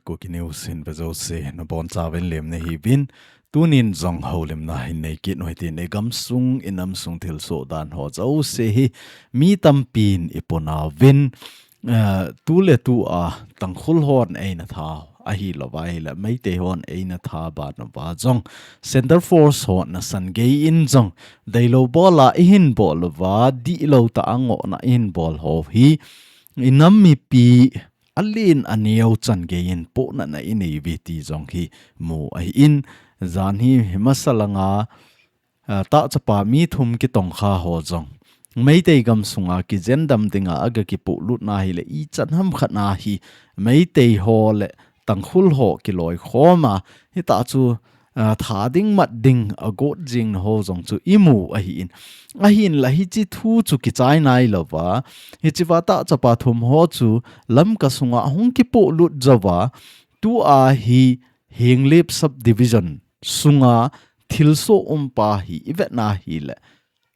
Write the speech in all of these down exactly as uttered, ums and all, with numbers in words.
Kuki News hin ve jouse, nabonchauvin lemna hiuvin, tunin jong houlimna hin nei kit u hitin, i gamsung, i namsung thilsoh dan ho jouse hi, mi tampin i ponauvin, eh, tuletua, Tangkhul hon eina tha, ahilouva ahile, Meitei hon eina tha ban uva jong, Centre Force hon nasan gei in jong, deilou bola i hin bol uva, dihlou tah a ngohna i hin bol ho hi, i nam mipi, alen aneo chan gei in pohnatna i nei uve ti jong hi mu ahin, jan hi hi masa langa, ah, tahchapa mi thum kitongkha ho jong. Meitei gamsunga kijendam dinga aga kipohlutna hile ichan ham khat na hi Meitei ho le Tangkhul ho kiloikhoma, hitah chu, ah, tha ding mat ding a got jingna ho jong chu i mu ahin. Ahinla hiche thu chu kichai nailouva, hichea tahchapa thum ho chu Lamka sunga hung kipohlut jouva, tua hi Henglep Subdivision sunga thilsoh umpa hi i vetna hile,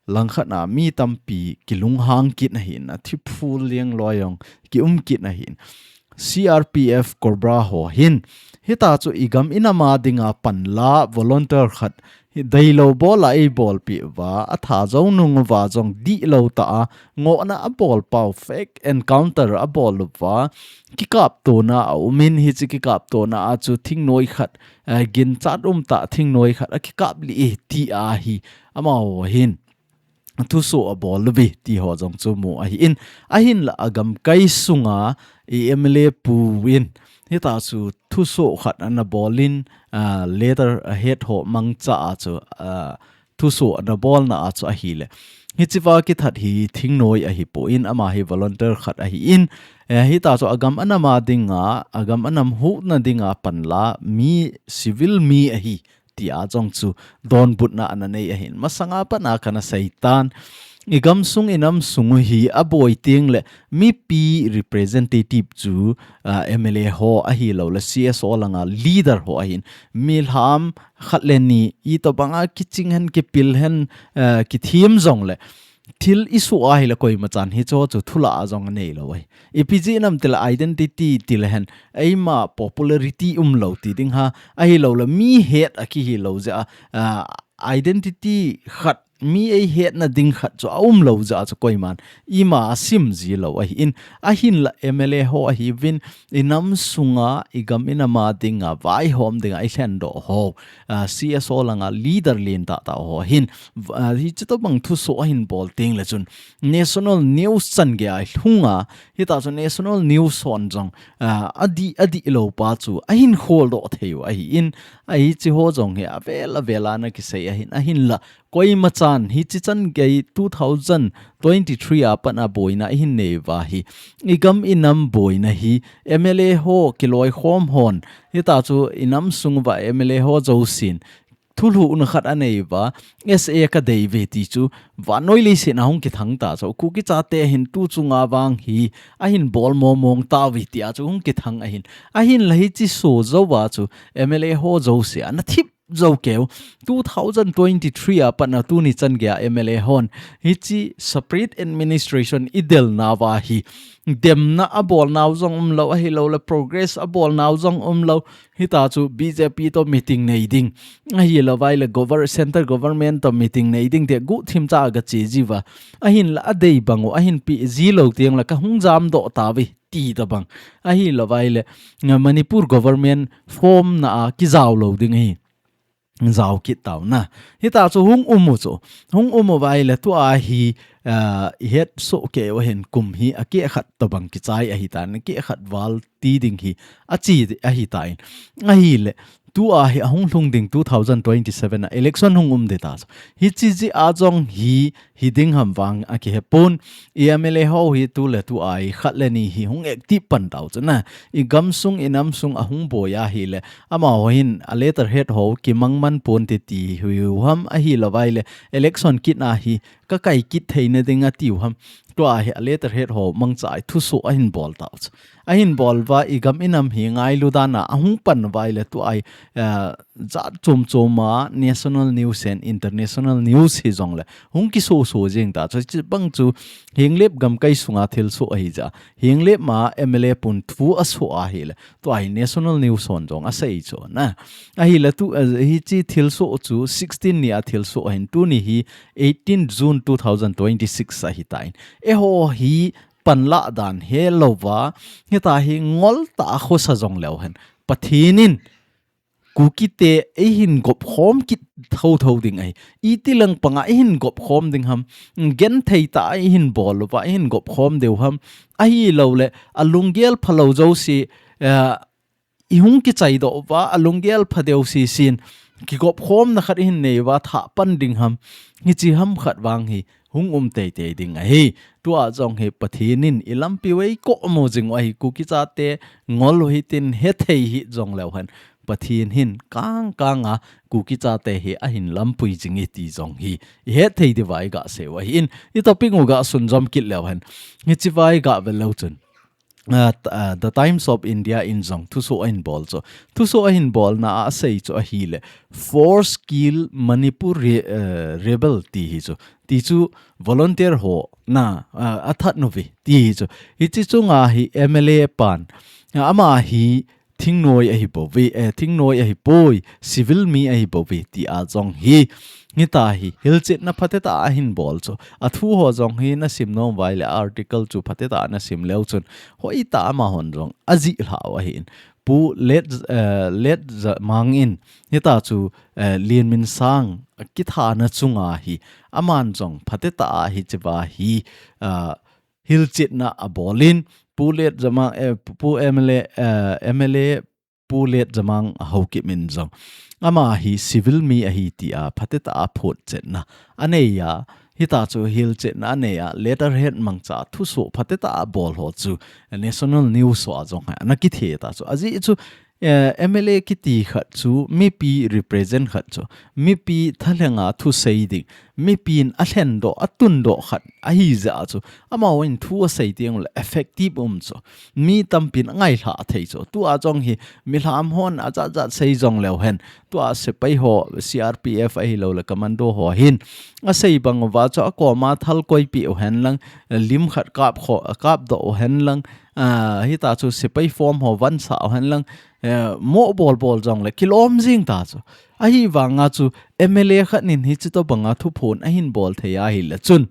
langkhat a mi tampi kilunghang kit ahin, a thiphul lengloi jong kium kit ahin. C R P F Cobra ho hin, hitah chu i gam i nam a dinga panla volunteer khat, hi deilou bola eibolpeh uva, atha jou nung uva jong dihlou tah a, ngohna abol pau, fake encounter abol uva, kikaptona aumin, hiche kikaptona a chu thingnoi khat, eh, ginchat umtah thingnoi khat akikap lih e ti ahi, amaho hin thusoh abol uve ti ho jong chu mu ahin, ahinla a gamkai sunga i M L A pu in, hitah chu thusoh khat ana bol in, ah, letter head ho mangcha a chu, ah, thusoh ana bolna a chu ahile, hichea kithat hi thingnoi ahipon, ama hi volunteer khat ahin, eh, hitah chu a gam a nam a dinga, a gam a nam huhna dinga panla mi, civil mi ahi, tia jong chu donbutna ana nei ahin. Masanga pat a kana seitan, i gamsung i namsung u hi aboi tengle mipi representative chu, ah, M L A ho ahiloule C S O langa leader ho ahin. Milham khat le ni, itobanga kiching hen, kipil hen, ah, kithim jongle, thil i soh ahile koimachan hicheho chu thulah a jong aneilou ahi. Ipi jeh ham itile identity tile hen, eima popularity umlou ti ding ham, ahiloule mi het a kihilou jeh a, ah, identity khat, mi eihetna ding khat chu aumlou jeh a chu koiman ima asim jilou ahin, ahinla M L A ho ahiuvin, i namsunga, i gam i nam a dinga, vaihom dinga i lhendoh ho, ah, C S O langa leader lentah tah ho hin, ah, hiche tobang thusoh ahin bol tengle chun National News changeiya ahunga, hitah chu National News hon jong, ah, adih, adihlou pa chu ahin kholdoh thei u ahin, hicheho jong hi avel avel a ana kisei ahin, ahinla koimachan hiche changei two thousand twenty-three a pat a boina ihin nei uva hi, i gam i nam boina hi M L A ho kiloikhom hon, hitah chu i namsung uva M L A ho jousen thulhuhna khat anei uva, S A kadei uve ti chu vannoi leiset a hung kithang ta chu, Kuki chate hin tu chunga vang hi ahin bol momong tauve tia chu hung kithang ahin. Ahinla hiche soh jouva chu M L A ho jouse ana thip jou keu. Two thousand twenty-three a pat a tuni changeiya M L A hon hiche separate administration idelnauva hi demna abolnau jong umlou, ahiloule progress abolnau jong umlou. Hitah chu B J P toh meeting nei ding, ahilouva ahile gover-, central government toh meeting nei ding tia guhthim cha a gache jiuva, ahinla adei bang u ahin peh jilou tengle kahung jamdoh tauve ti tobang, ahilouva ahile, nga Manipur government formna a kijaolou ding ahi. Jao kit tauna. Hitah chu hung um u chu. Hung um uva ahile tua hi, ah, ihet soh keu ahin, kum hi akeh khat tobang kichai ahitan, akeh khat val ti ding hi ache ahitan. Ahile, tua hi ahung lhung ding two thousand twenty-seven a election hung um ding ta chu. Hiche jeh a jong hi, hiding ham vang akihepon, i M L A ho hi tuletua hi khat le ni hi hung active pan tau chu na. I gamsung, i namsung ahung boi ahile, amaho hin a letterhead ho kimangman ponte ti hiu ham, ahilouva ahile election kit a hi kakai kit theina ding atiu ham. Tua hi a letterhead ho mangcha a thusoh ahin bol tau chu. Ahin bol uva i gam i nam hi ngailu dan a ahung pan uva ahile tua hi, eh, jat chom chom a national news and international news hijongle hung kisoso jing ta chu. Chubang chu Henglep gamkai sunga thilsoh ahi jeh a. Henglep ma M L A pun thu asoh ahile tua hi national news hon jong asei chu na. Ahile tu, eh, hiche thilsoh chu sixteen ni a thilsoh ahin, tuni hi eighteen June two thousand twenty-six ahitan. Eiho hi panlah dan helouva, hitia hi ngol tah a khosa jong leu hen, Pathen in Kukite eihin gop khom kit thotho ding ahi. Iti lang panga eihin gop khom ding ham, genthei tah a eihin bol uva, eihin gop khom diu ham. Ahilouleh, alunggel phalou jouse, eh, i hung kichai doh uva, alunggel pha diu sisin, kigop khomna khat eihin nei uva, thah pan ding ham, hiche ham khat vang hi hung um teitei ding ahi. Tua jong hi Pathen in i lampi u eikoh mu jing u ahi. Kuki chate ngol u hitin hethei hih jong leu hen, Pathen hin kang kang a Kuki chate hi ahin lampui jing e ti jong hi i hethei diuva i gasei u ahin, i topic u gasun jom kit leu hen, hichea i gave leu chun, ah, t-, ah, The Times of India in jong thusoh ahin bol chu. Thusoh ahin bolna a asei chu ahile, "Force kill Manipur re-, eh, rebel" ti hi chu. Ti chu volunteer ho na, ah, athat nauve ti hi chu. Hiche chunga hi M L A pan, ah, ama hi thingnoi ahi bouve, eh, thingnoi ahi poi, civil mi ahi bouve, tia jong hi, hitia hi hilchetna phatecha ahin bol chu. Athu ho jong hi nasim nom uva ahile article chu phatecha nasim leu chun, hoitah a amahon jong ajih lhau ahin. Pu Let, eh, Letjamang in, hitia chu, eh, Lianminsang kithana chunga hi, aman jong phatecha a hichea hi, ah, hilchetna abol in, Pu Letjamang, eh, Pu M L A, eh, M L A Pu Letjamang Haokip in jong, ama hi civil mi ahi tia phatecha a photchetna anei a, hitia chu hilchetna anei a, letterhead mangcha thusoh phatecha a bol ho chu national news ho a jong hi ana kithe ta chu. Ajeh chu, eh, M L A kiti khat chu mipi represent khat chu, mipi thalhenga thusei ding, mipin alhen doh, atun doh khat ahi jeh a chu, amahon thu asei teng uleh effective um chu, mi tampin angailha thei chu. Tua jong hi milham hon ajat jat sei jong leu hen, tua sepai ho, C R P F ahilouleh commando ho hin asei bang uva chu, akoma thal koipeh u hen lang, lim khat kap kho, kap doh u hen lang, ah, hitia chu sepai form ho vansah u hen lang, eh, mo bol bol jongle kilom jing ta chu. Ahivanga chu M L A khat in hiche tobanga thuphon ahin bol thei ahile chun,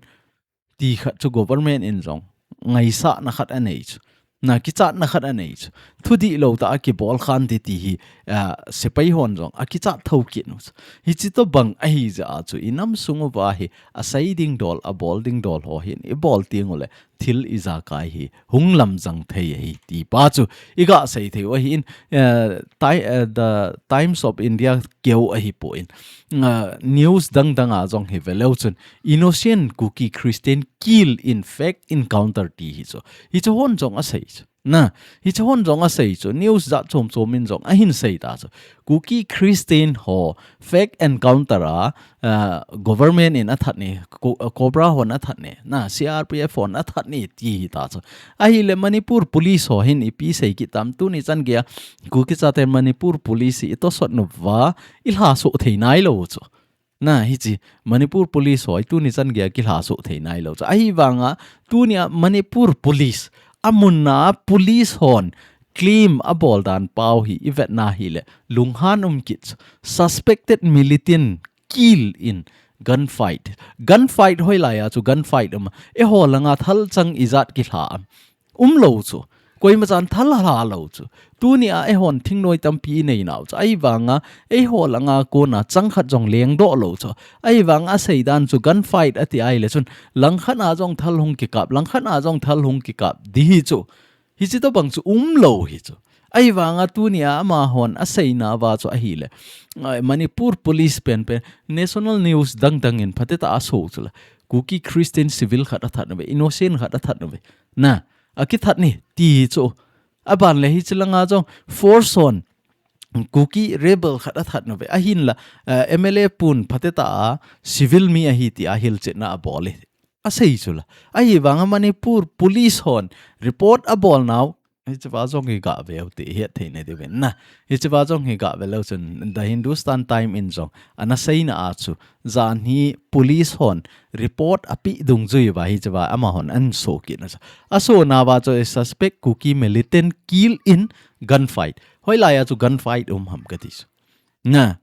ti khat chu government in jong ngaisahna khat anei chu. Na, kichatna khat anei chu. Thudih lou tah a kibol khan ti, ti hi, ah, sepai hon jong akichat tho kit u chu. Hiche tobang ahi jeh a chu i nam sung uva hi asei ding dol, abol ding dol ho hin i bol teng uleh thil ijakai hi hung lamjang thei ahi ti pa chu i gasei thei u ahin, eh, Ti-, eh, The Times of India keu ahipon, ah, news dang dang a jong hi ve leu chun, "Innocent Kuki Christian killed in fake encounter," ti hi chu. Hiche hon jong asei chu. Na, hiche hon jong asei chu. News jat chom chom in jong ahin sei ta chu. Kuki Christian ho fake encounter a, ah, government in athat e, Co-, ah, Cobra hon athat e, na, C R P F hon athat e ti hi ta chu. Ahile Manipur Police ho hin ipi sei kit tam, tuni chan geiya Kuki chate Manipur Police hi i tosot uva, i lhasoh thei nailou chu. Na, hiche Manipur Police ho hi tuni chan geiya kilhasoh thei nailou chu. Ahivanga tunia Manipur Police, amunna police hon claim abol dan pau hi i vetna hile lunghan um kit chu. Suspected militant killed in gunfight. Gunfight hoilai a chu gunfight um a. Eiho langa thalchang ijat kilha am? Umlou chu. Koima chan thal halha lou chu. Tunia eihon thingnoi tampi i nei nau chu. Ahivanga eiho langa kona chang khat jong lengdoh lou chu. Ahivanga asei dan chu gunfight ati ahile chun, langkhat a jong thal hung kikap, langkhat a jong thal hung kikap ding hi chu. Hiche tobang chu umlou hi chu. Ahivanga tunia amahon aseina uva chu ahile, ah, Manipur Police penpen, national news dang dang in phatecha a aso chu la. Kuki Christian civil khat athat nauve, innocent khat athat nauve. Na, akithat e ti hi chu. Aban le hiche langa jong force hon Kuki rebel khat athat nauve. Ahinla, eh, M L A pun phatecha a civil mi ahi tia hilchetna abol e. Asei chu la. Ahivanga Manipur Police hon report abol nau, hicheva jong hi gave u ti het thei na diuvin na. Hicheva jong hi gave leu chun The Hindustan Times in jong ana seina a chu, janhi police hon report ape dungjui uva hicheva amahon ahin so kit na chu. Aso nauva chu suspect Kuki militant kill in gunfight. Hoilai a chu gunfight um ham kati chu. Na,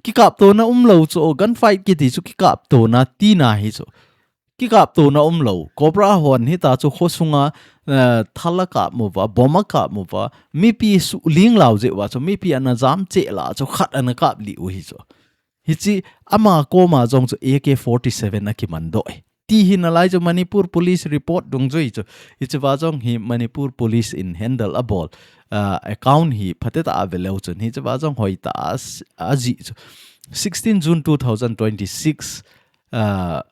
kikaptona umlou chu, gunfight kiti chu kikaptona tina hi chu. Kikaptona umlou. Cobra hon hita chu khosunga, eh, thal akap uva, bomb akap uva, mipi suhling lau jeh uva chu, mipi ana jam cheh lah a chu khat ana kap lih u hi chu. Hichi ama koma jong chu A K forty-seven akiman doh e. Ti hi nalai chu Manipur Police report dungjui chu. Hicheva jong hi Manipur Police in handle abol, ah, account hi phatecha ave leu chun. Hicheva jong hoitah a s-, ajih chu. Sixteen June two thousand twenty-six, ah,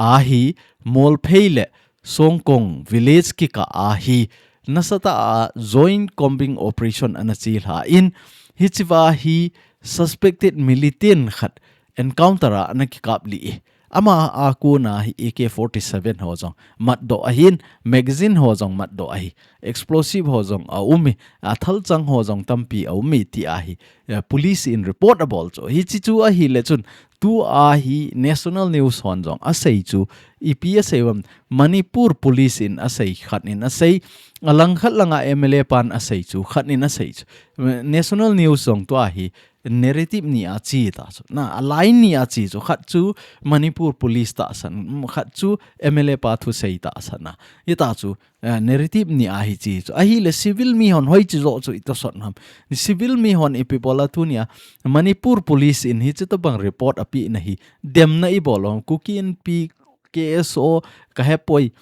ahi Molphei le Songkong village kikah ahi nasatah a joint combing operation ana chelha in hicheva hi suspected militant khat encounter a ana kikap lih e. Ama a kona hi A K forty-seven ho jong matdoh ahin, magazine ho jong matdoh ahi, explosive ho jong aum e, athalchang ho jong tampi aum e ti ahi, eh, police in report abol chu. Hichi chu ahile chun, tua hi national news hon jong asei chu, ipi asei uvam, Manipur Police in asei, khat in asei, alangkhat langa M L A pan asei chu, khat in asei chu. National news jong tua hi narrative ni a che ta chu. Na, a line ni a che chu. Khat chu Manipur Police tahsan, khat chu M L A pa thusei tahsan a. Hita chu, eh, narrative ni a hi che chu. Ahile civil mi hon hoiche joh chu itosot ham. Civil mi hon ipi bola tunia Manipur Police in hichi tobang report apeh na hi demna ibol u ham. Kuki Inpi K S O kahepoi,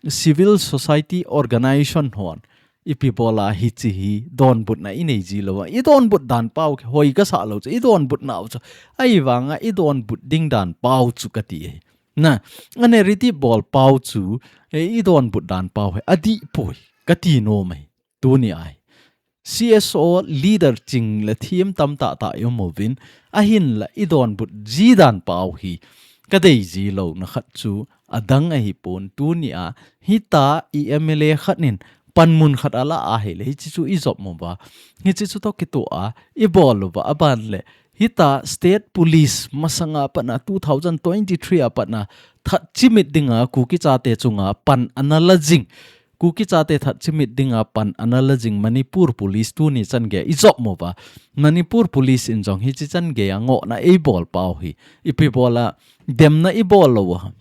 civil society organization hon ipi bola hichi hi donbutna inei ji lou a. Idonbut dan pau hoi kasah lou chu. Idonbutna u chu. Ahivanga idonbut ding dan pau chu kati ahi. Na, a narrative bol pau chu, eh, idonbut dan pau hi adih poi kati nom ahi. Tuni ahi. C S O leader ching le thim tamtah tah i um uvin, ahinla idonbut ji dan pau hi kadei ji louna khat chu adang ahipon, tunia hita i M L A khat in panmun khat ala ahile, hichi chu ijop uva, hichi chu toh kitoh a ibol uva, aban le hita state police masanga patna two thousand twenty-three a patna that chimit dinga Kuki chate chunga pan ana la jing. Kuki chate that chimit dinga pan ana la jing Manipur Police tuni chan geiya ijop uva. Manipur Police in jong hichi chan geiya ngohna eibol pau hi ipi bola demna ibol lou u ham.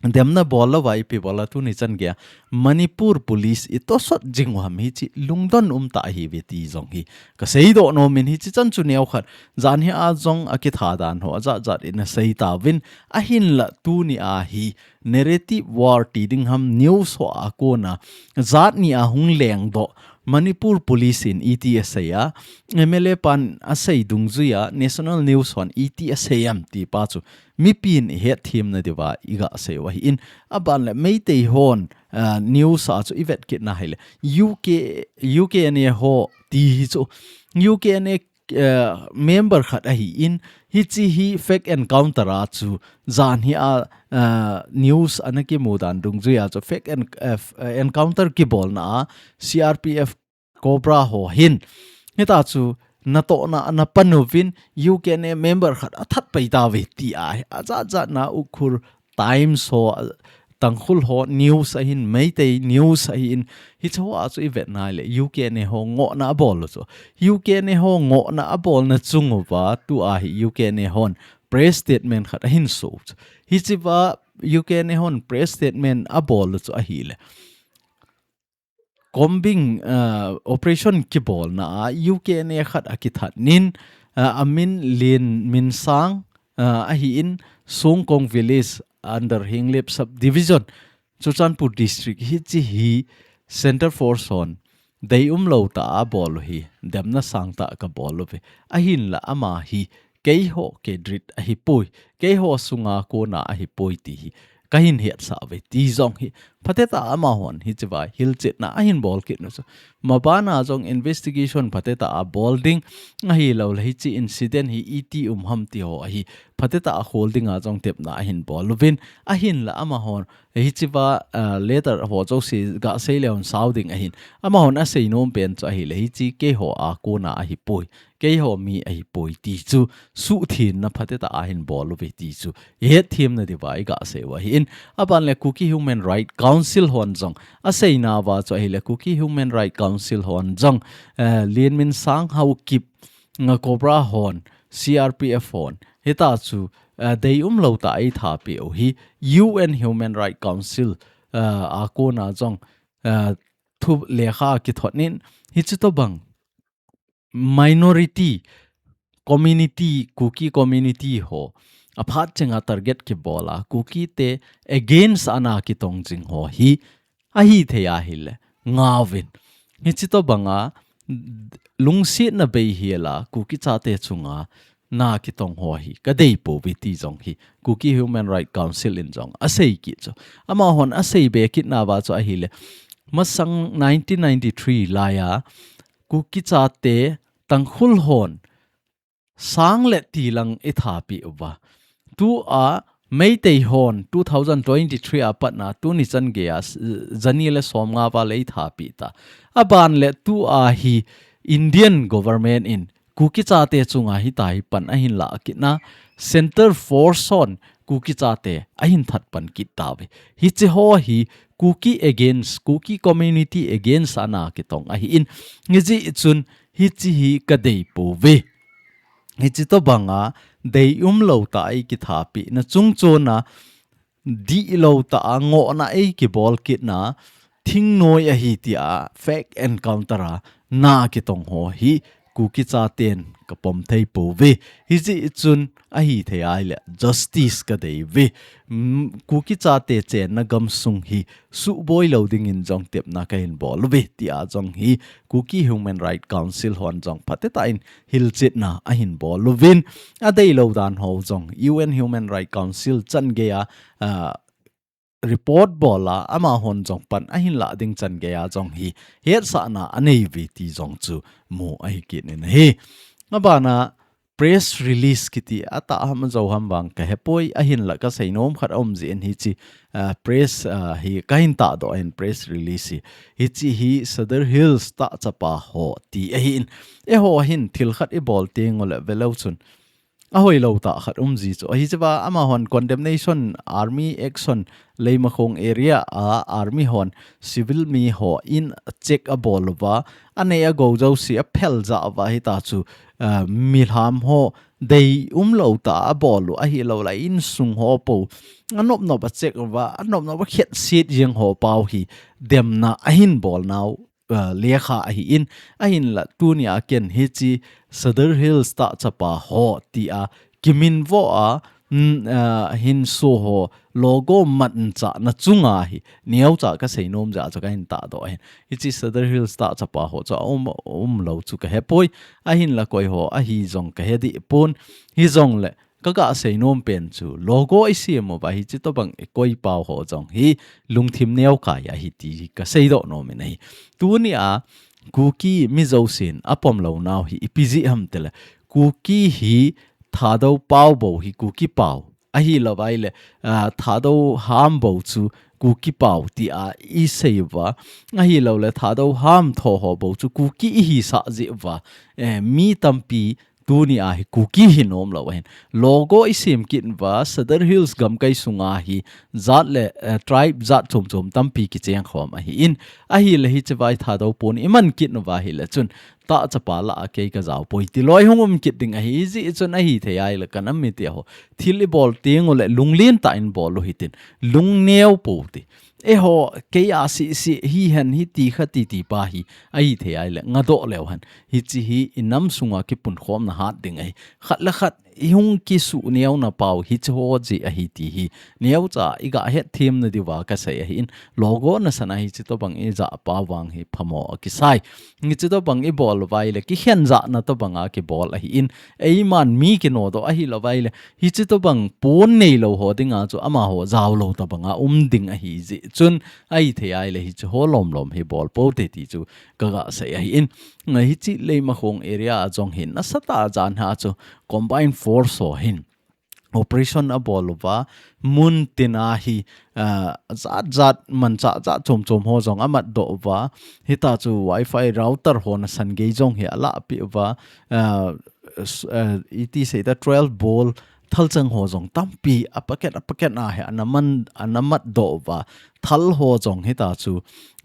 Demna bol louva ipi bola tuni chan geiya Manipur Police itosot jing u ham, hichi lungdon umtah ahiuve ti jong hi kasei doh nom in, hichi chan chu neokhat janhi a jong akitha dan ho ajat jat in asei tauvin, ahinla tunia hi narrative war ti ding ham, news ho a kona jat ni a hung lengdoh Manipur Police in iti asei a, M L A pan asei dungjuia national news hon iti asei am ti pa chu mipin ihet themna diuva iga sei u ahin, aban le Meitei hon, ah, news a chu ivet kit na hile U K, U K N A ho ti hi chu U K N A, eh, member khat ahin, hichi hi fake encounter a chu janhi a, eh, news ana kimu dan dungjuia chu fake en-, eh, f-, eh, encounter kibolna a C R P F Cobra ho hin hita chu natohna ana pan uvin U K N A member khat athat pai tauve ti ahi. Ajat jat na Ukhrul Times ho, Tangkhul ho news ahin, Meitei news ahin, hicho a chu ivet na hile U K N A ho ngohna abol u chu. U K N A ho ngohna abolna chung uva tua hi U K N A hon press statement khat ahin so u chu. Hichi uva U K N A hon press statement abol u chu ahile combing, ah, operation kibolna a U K N A khat akithat in, ah, amin Lianminsang, ah, ahin Songkong village under Henglep subdivision, Churachandpur district hichi hi Centre Force hon deium lou tah a abol u hi demna sangtah kabol uve. Ahinla ama hi keiho cadre ahipoi, keiho sunga kona ahipoi ti hi kahin hetsah uve ti jong hi Phatah a amahon hichea hilchetna ahin bol kit u chu. Mabana jong investigation phatah a bol ding ahilouleh hiche incident hi iti um ham ti ho ahi phatah a khol dinga jong tepna ahin bol uvin ahinla amahon hichea, ah, letter ho jouse gasei leu hen sao ding ahin. Amahon asei nom pen chu ahileh hiche keiho a kona ahipoi. Keiho mi ahipoi ti chu suhthengna phatah a ahin bol uve ti chu ihet themna diuva igasei u ahin. Aban le Kuki Human Rights Council hon jong aseinauva chu ahileh Kuki Human Rights Council hon jong, eh, Lianminsang, Haokip, nga Cobra hon, C R P F hon, hitia chu, eh, deium lou tah a eitha peh u hi U N Human Rights Council, eh, a kona jong, eh, thu lekha kithot in hiche tobang minority community, Kuki community ho aphat chenga target kibol a, Kuki te against a ana kitong jing ho hi ahithei ahileh ngauvin. Hiche tobanga lungsetna bei hela Kuki chate chunga ana kitong ho hi kadei pouve ti jong hi Kuki Human Rights Council in jong asei kit chu. Amahon asei be kitnauva chu ahileh masang nineteen ninety-three laiya Kuki chate Tangkhul hon sang le tilang eitha peh uva. Tua Meitei hon two thousand twenty-three a patna tuni chan geiya s-, jani le somnga val eitha peh ta. Aban le tua hi Indian government in Kuki chate chunga hitia hi pan ahin lah kitna, Center Force hon Kuki chate ahin that pan kit tauve. Hiche ho hi Kuki against, Kuki community against a ana kitong ahin. Hijeh chun hiche hi kadei pouve. Hiche tobanga deium lou tah a eikitha pehna chungchona dihlou tah a ngohna eikibol kitna, thingnoi ahi tia fake encounter a ana kitong ho hi Kuki chaten kapom thei pouve. Hijeh chun ahithei ahileh justice kadei uve. Mm, Kuki chate chenna gamsung hi suhboi lou dingin jong tepna kahin bol uve tia jong hi Kuki Human Rights Council hon jong phatah in hilchetna ahin bol uvin, adei lou dan ho jong U N Human Rights Council chan geiya, ah, report bol a, amahon jong pan ahin lah ding chan geiya jong hi hetsahna anei uve ti jong chu mu ahi kit in ahi. Abana press release kiti atah ham ajou ham vang kahepoi, ahinla kasei nom khat aum jeh in hiche, ah, press, ah, hi kahin tahdoh in press release hi. Hiche hi Sadar Hills tah chapa ho ti ahin. Eiho hin thil khat ibol teng uleh velou chun ahoilou tah khat um ji chu. Ahi cheva amahon condemnation, army action, Leimakhong area a army hon civil mi ho in check abol uva, anei agou jouse aphel jah uva hita chu, ah, milham ho deium lou tah a abol u ahilouleh insung ho pou anop nop a check uva, anop nop a khetset jeng ho pou hi demna ahin bol nau, ah, lekha ahin, ahinla tunia ken hiche Sadar Hills tah chapa ho tia kiminvo a, mm, ah, hinso ho logo manchahna chunga hi neocha kasei nom jeh a chu kahin tahdoh ahin. Hiche Sadar Hills tah chapa ho chu aum, umlou chu kahepoi, ahinla koi ho ahi jong kahe deh pon, hijongle kaga sei nom pen chu logo isem uva hiche tobang ikoi pou ho jong hi lungthim neokai ahi ti kaseidoh nom in ahi. Tunia Kuki mi jousen apom lou nau hi ipi jeh ham tile, Kuki hi Thadou pou bou hi Kuki pou ahilouva ahile, ah, Thadou ham bou chu Kuki pou tia isei uva, ahilouleh Thadou ham tho ho bou chu Kuki ihisah jeh uva, eh, mi tampi tunia hi Kuki hinom lou ahin. Logo isem kit uva, Sadar Hills gamkai sunga hi jat le, eh, tribe jat chom chom tampi kicheng khom ahin. Ahile hicheva Thadou pon iman kit uva ahile chun tah chapa lah a kei kajao poi ti loi hung um kit ding ahi, hijeh chun ahithei ahile kanam mite ho, thil ibol teng uleh lunglen tah in bol u hitin, lungneo pou ti. Eiho, kei a sisi hihen hiti kha titi pa hi, ahithei ahile ngadoh leu hen. Hiche hi inam sunga kipunkhomna hat ding ahi. Khat le khat ihung kisuh neo na pau hiche ho jeh ahi ti hi neocha iga het them na diuva kasei ahin, logo nasan a hiche tobang ija pau vang hi phamo akisai. Hiche tobang ibol uva ahile kikhen jana tobanga kibol ahin, eiman mi kinodoh ahilouva ahile hiche tobang pon neilou ho dinga chu amaho jaolou tobanga um ding ahi jeh chun ahithei ahile hiche ho lomlom hi bol pou te ti chu kaga sei ahin. Hiche Leimakhong area a jong hi nasatah a jan ha chu combined force ho hin operation abol uva, mun tina hi, ah, jat jat manchah jat chom chom ho jong amatdoh uva, hita chu wifi router ho nasan gei jong hi alahpeh uva, ah, s-, ah, iti seita twelve ball thalchang ho jong tampi a packet a packet a hi anaman, anamatdoh uva, thal ho jong hita chu,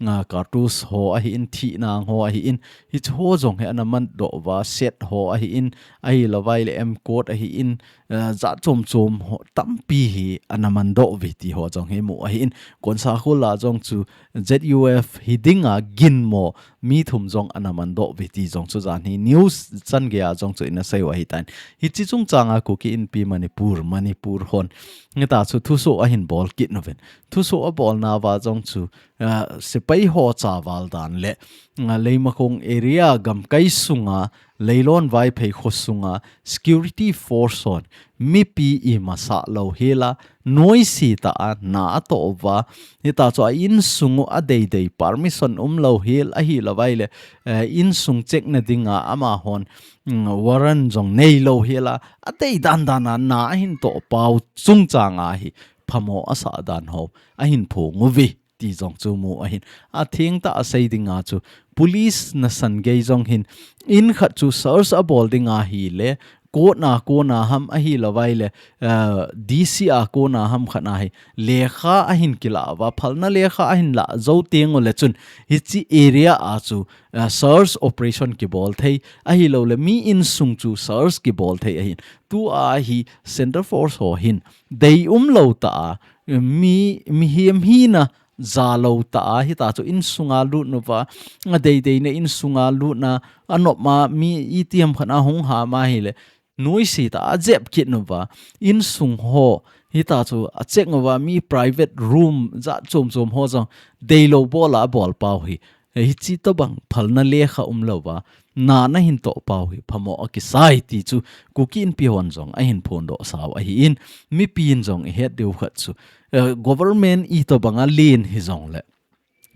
ah, cartridge ho ahin, thihnang ho ahin, hiche ho jong hi anamatdoh uva, set ho ahin, ahilouva ahile M code ahin, ah, jat chom chom ho tampi hi anamandoh uve ti ho jong hi mu ahin, Konsakhul a jong chu Z U F hi dinga ginmo mi thum jong anamandoh uve ti jong chu jan hi news changeiya jong chu ina sei u ahitan. Hiche chungchanga Kuki Inpi Manipur, Manipur hon hita chu thusoh ahin bol kit uvin. Thusoh abolnauva jong chu, ah, sepai ho chaval dan le, ah, Leimakhong area gamkai sunga, Leilon Vaiphei kho sunga security force hon mipi ima sah louhela, noise tah a na atoh uva, hita chu a insung u adeidei permission umlou hel ahilouva ahile, eh, insung check na dinga amahon, mm, warrant jong neilou hela, adei dan dan a na ahin toh pau chungchanga hi phamo asah dan ho ahin phong uve ti jong chu mu ahin. Athengtah a sei dinga chu police nasan gei jong hin in khat chu search abol ding ahile, kona kona ham ahilouva ahile, ah, D C a kona ham khat a hi lekha ahin kilah uva, phalna lekha ahin lah jou teng ule chun hiche area a chu, ah, search operation kibol thei ahilouleh mi insung chu search kibol thei ahin. Tua hi center force ho hin dei umlou tah a, mi, mihem hina jalou tah a, hita chu insunga lut uva, adeideina insunga lut na, anop ma mi itiham khat a hung ham ahile, noise tah a ajep kit uva, insung ho, hita chu a check uva, mi private room jat chom chom ho jong deilou bol a abol pau hi. Hiche tobang phalna lekha umlouva, na nahin toh pau hi phamo akisai ti chu Kuki Inpi hon jong ahin phondoh sau ahin, mipi in jong ihet diu khat chu, eh, government itobanga len hijongle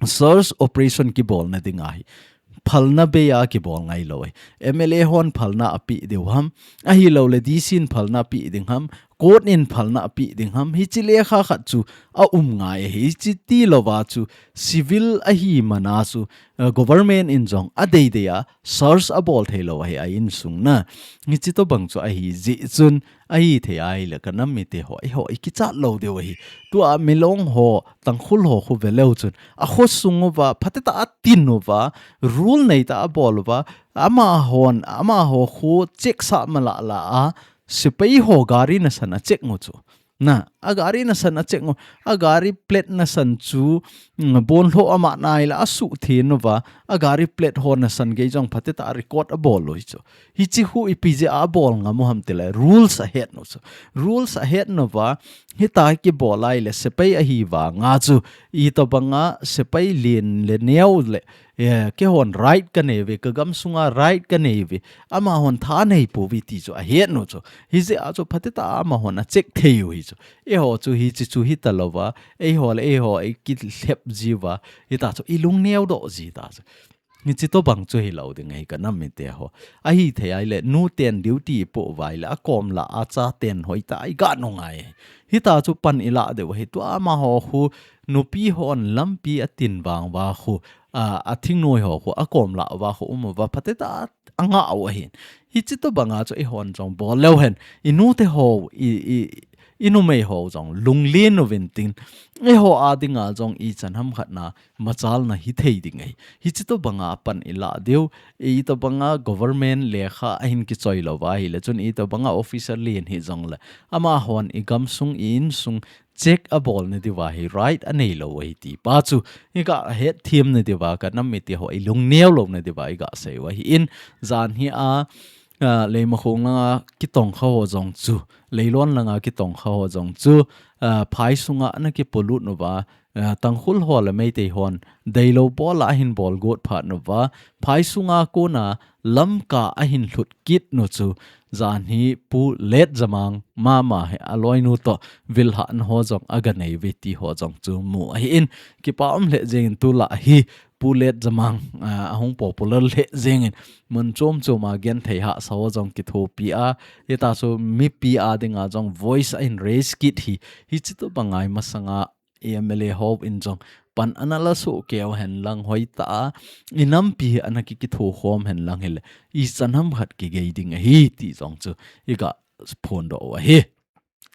search operation kibolna dinga hi phalna bei a kibol ngailou ahi. M L A hon phalna apeh diu ham, ahilouleh D C in phalna apeh ding ham, court in phalna apeh ding ham, hiche lekha khat chu aum ngai ahi. Hiche tilouva chu civil ahi mana chu, eh, government in jong adeidei a search abol theilou ahi a insung na. Hiche tobang chu ahi jeh chun ahithei ahile ka nam mite ho, eiho ikichat lou diu ahi. Tua Milong ho, Tangkhul ho khu veleu chun, akho sung uva phatetah a tin uva, rule neitah a abol uva, amahon, amaho khu check sah malala a, sepai ho gari nasan a check u chu. Na, agari nasan a check u, agari plate nasan chu, mm, bonlhoh ama naileh asuh then uva, agari plate ho nasan gei jong phatetah a record abol u hi chu. Hiche khu ipi jeh a abol ngam u ham tile, rules ahet u chu. Rules ahet uva, hita kibol ahile sepai ahi vanga chu, itobanga sepai len le neo le, eh, keihon right kanei uve, ka gamsunga right kanei uve, amahon tha anei pouve ti chu ahet u chu. Hijeh a chu phatetah a amahon a check thei u hi chu. Eiho chu hiche chu hitalouva, eiho le eiho ikilhep jiuva, hita chu ilung neodoh ji ta chu. Hiche tobang chu hilou ding ahi ka nam mite ho. Ahithei ahile, nuten duty ipoh uva ahile, akom lah a chaten hoitah a iga nungai ahi. Hita chu pan ilah diu ahi, tua amaho khu, nupi hon lampi atin vang uva khu, a, athingnoi ho khu, akom lah uva khu um uva, phatetah a angah u ahin. Hiche tobanga chu eihon jong bol leu hen, inute ho, i, i, inumei ho jong lunglen uvin tin, eiho a dinga jong ichan ham khat na machalna hithei ding ahi. Hiche tobanga pan ilah diu, itobanga government lekha ahin kichoi louva ahile chun, itobanga officer len hijongle, amahon igamsung, i-insung check abolna diuva hi right aneilou ahi ti pa chu iga hetthem na diuva, ka nam mite ho ilung neo louna diuva iga sei u ahin, jan hi a ah, Leimakhong langa kitongkha ho jong chu, Leilon langa kitongkha ho jong chu, ah, phai sunga ana kipolut uva, ah, Tangkhul ho le Meitei hon deilou bola ahin bol got phat uva, phai sunga kona Lamka ahin lhut kit u chu, jan hi Pu Letjamang mama hi aloinu toh vilhahna ho jong aga nei uve ti ho jong chu mu ahin, kipa um lheh jengin tulai hi Pu Letjamang, ah, ahung popular lheh jengin mun chom chom a genthei hahsa ho jong kithopi a, hitia chu mipi a dinga jong voice ahin raise kit hi, hichi tobang a hi masanga M L A ho in jong pan ana la soh keu hen lang hoitah a, i nampi hi ana ki kitho khom hen lang hile, ichan ham khat kigei ding ahi ti jong chu iga phondoh u ahi.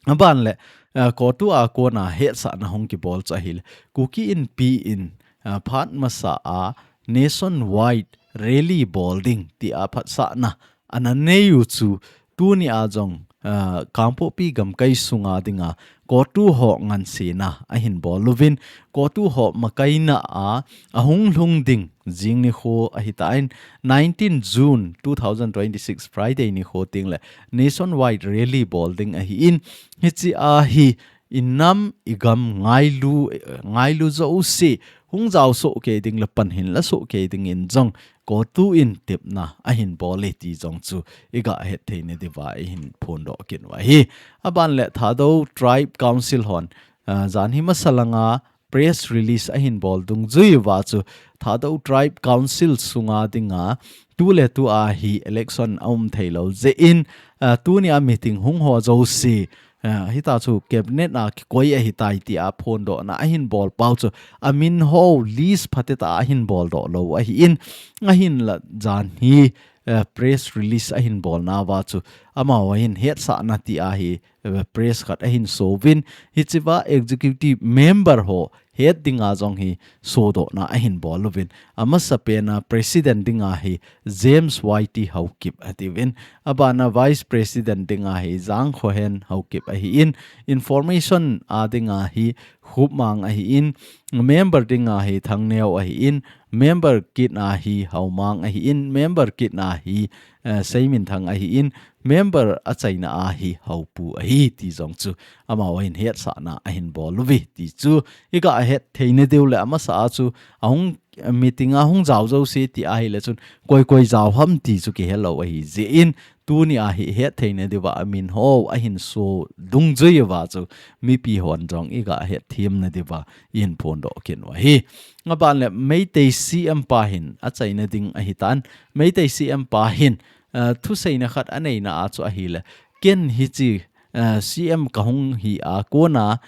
Aban le, ah, COTU a kona hetsahna hung kibol chu ahile, Kuki Inpi in, ah, phat masa a nationwide rally bol ding tia phatsahna ana nei u chu, tuni a jong, ah, Kangpokpi gamkai sunga dinga COTU ho ngansena ahin bol uvin, COTU ho makaina a ahung lhung ding jing nikho ahitan, nineteen June two thousand twenty-six Friday nikho tengle nationwide rally bol ding ahin, hichi a hi i nam i gam ngailu, ngailu jouse hung jao soh kei ding le pan hin la soh kei dingin jong COTU in tepna ahin bol e ti jong chu iga het theina diuva ihin phondoh kit u ahi. Aban le Thadou Tribe Council hon, ah, jan hi masa langa press release ahin bol dungjui uva chu, Thadou Tribe Council sunga dinga tu le tu a hi election aum thei lou jeh in, ah, tuni a meeting hung ho jouse, ah, hitia chu cabinet a kikoi ahitai tia phondohna ahin bol pau chu, amin ho list phatecha ahin boldoh lou ahin, ahinla jan hi, eh, press release ahin bolna uva chu, amaho hin hetsahna tia hi, eh, press khat ahin so uvin, hichea executive member ho het dinga jong hi sodohna ahin bol uvin, amasapen a president dinga hi James Y T Haokip atiuvin, abana vice president dinga hi Jangkhohen Haokip ahin, information a dinga hi Khupmang ahin, member dinga hi Thangneo ahin, member kit a hi Haomang ahin, member kit a hi, eh, Seiminthang ahin, member achaina a hi Haopu ahi ti jong chu, amaho hin hetsahna ahin bol uve ti chu iga het theina diu le, amasa a chu ahung meeting a hung jao jouse ti ahile chun koi koi jao ham ti chu kihelou ahi jeh in, tuni a hi het theina diuva amin ho ahin so dungjui uva chu mipi hon jong iga het themna diuva ihin phondoh kit u ahi. Aban le Meitei C M pa hin achaina ding ahitan, Meitei C M pa hin, ah, thuseina khat aneina a chu ahile, ken hichi, ah, C M kahung hi a kona,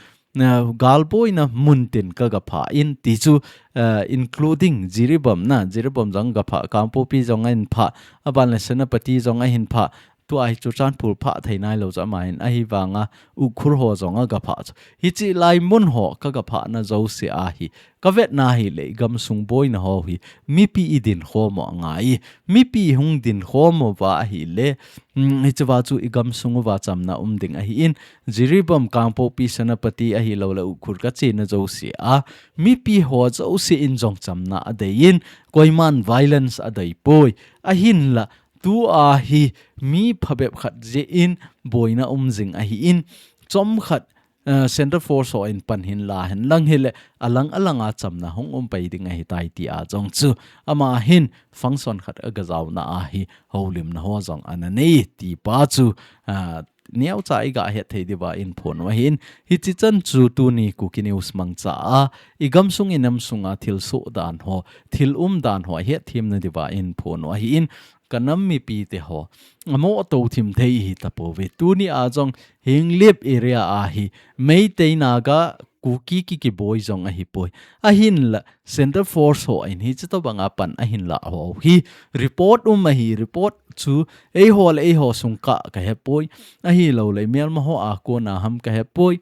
ah, galboina muntin kaga pha in ti chu, ah, including Jiribam na, Jiribam jong aga pha, Kangpokpi jong ahin pha, aban le Senapati jong ahin pha, tua hi Churachandpur pha thei nailou chu ama hin, ahivanga Ukhrul ho jong aga pha chu. Hichi lai mun ho kaga phana jouse a hi, kavetna hile i gamsung boina ho hi mipi i dinkhom u angai, mipi hung dinkhom uva ahile, mm, hichea chu i gamsung uva chamna um ding ahin, Jiribam, Kangpokpi, Senapati ahilou le Ukhrul kachena jouse a, mipi ho jouse in jong chamna adei in, koiman violence adei poi, ahinla, tua hi mi phabep khat jeh in boina um jing ahin, chomkhat, eh, Central Force ho in pan hin la hen lang hile, alang alang a chamna hung um pai ding ahitai tia jong chu, ama hin function khat aga jaona a hi houlimna ho jong ana nei ti pa chu, ah, neocha iga het thei diuva ihin phon u ahin, hichi chan chu tuni Kuki News mangcha a, i gamsung i namsunga thilsoh dan ho, thil um dan ho het themna diuva ihin phon u ahin, ka nam mipi te ho, amo to thim thei hi tapouve. Tuni a jong Henglep area a hi Meitei, Naga, Kuki ki kiboi jong ahipoi. Ahinla Central Force ho in hichi tobanga pan ahin la ho hi report um ahi, report chu eiho le eiho sung kah kahepoi. Ahilou le melma ho a kona ham kahepoi.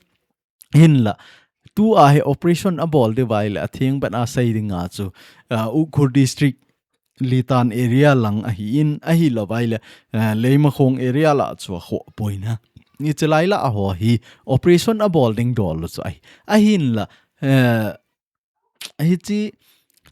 Hinla, tua hi operation abol diu vai le atheng ban a sei dinga chu, ah, Ukhrul District Litan area lang ahin, ahilou vai le, ah, Leimakhong area lah chu akhoh poi na. Hichi lai lah ho hi operation abol ding dol lou chu ahi. Ahinla, eh, hichi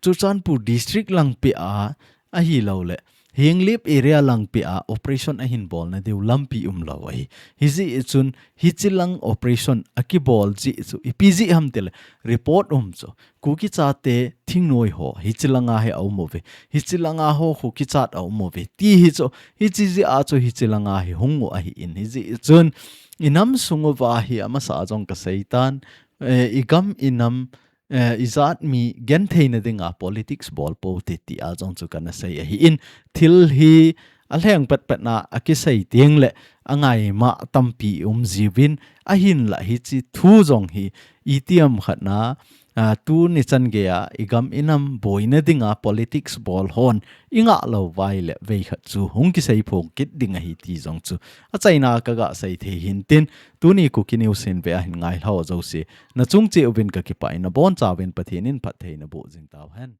Churachandpur District lang pia ahilou le, Henglep area langpi a operation ahin bolna diu lampi umlou ahi. Hijeh chun hichilang operation akibol jeh chu ipi jeh ham tile report um chu Kuki chate thingnoi ho hichilanga hi aum uve. Hichilanga ho khu kichat aum uve. Ti hi chu hichi jeh a chu hichilanga hi hung u ahin. Hijeh chun inam sung uva hi amasa jong kaseitan, eh, igam inam, eh, ijat mi gentheina dinga politics bol pou te tia jong chu kana sei ahin. Thil hi alheng patpatna akisei teng le angaima tampi um jiuvin ahinla hichi thu jong hi itiham khatna, ah, tuni chan geiya igam inam boina dinga politics bol hon ingah lou uva ile veikhat chu hung kisei phong kit ding ahi ti jong chu achaina kaga sei thei hintin tuni Kuki News hin ve ahin ngailhao jouse nachung cheh uvin kakipah in nabonchauvin Pathen in phattheina boh jing tauhen.